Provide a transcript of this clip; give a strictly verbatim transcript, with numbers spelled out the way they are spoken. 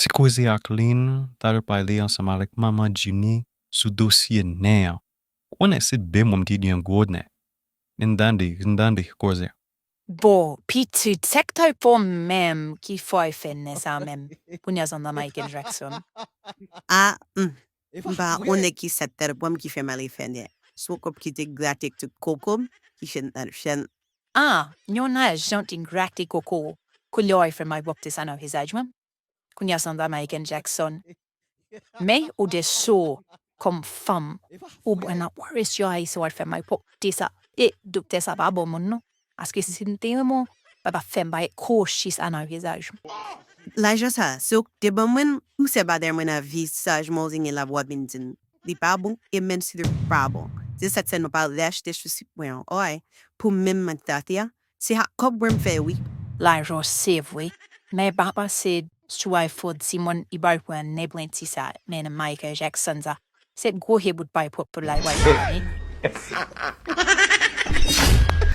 te koze ak Lynn, talè pa li ansanm avèk manman Jimmy sou dosye nen an. Ou konnen se de moun ki gen gwo nen. N tande, n tande koze. Bon, pitit, se k tèt pa w menm ki fè w fè nen sa menm. Kounye a, Sandra Michael Jackson. A, hmm. M pa yon nèg ki sèt tèt pa m ki fè m ale fè nen. Se yon kòb ki te grate tout koko m, ki fè m al fè nen. A, yon ajan te grate koko w. Kounye a, w fè m al pwòpte sa nan vizaj mwen. Kounye a, Sandra Michael Jackson. Men ou de so kòm fanm. Ou bwè nan pware syo a isi w al fè m al pwòpte sa. E doktè sa pa bon moun non. Paske si m te renmen w, pa pa fè m bay kwochi sa nan vizaj. Lajan sa, se w ki te ban mwen, ou se badè mwen nan vizaj mwen, ou zengi la w ap vin di m li pa bon, e menm si li pa bon. Se sèt sèlman pa rale achte chouchik mwen an, oy, pou menm mwen tate a, se ak kòb mwen m fè wi. Lajan se vre, men pa panse si w al fè yon timoun li bay pran nen plen ti sa, nen Michael Jackson sa. Se gwo je bout pay pwòp pou l al wè l.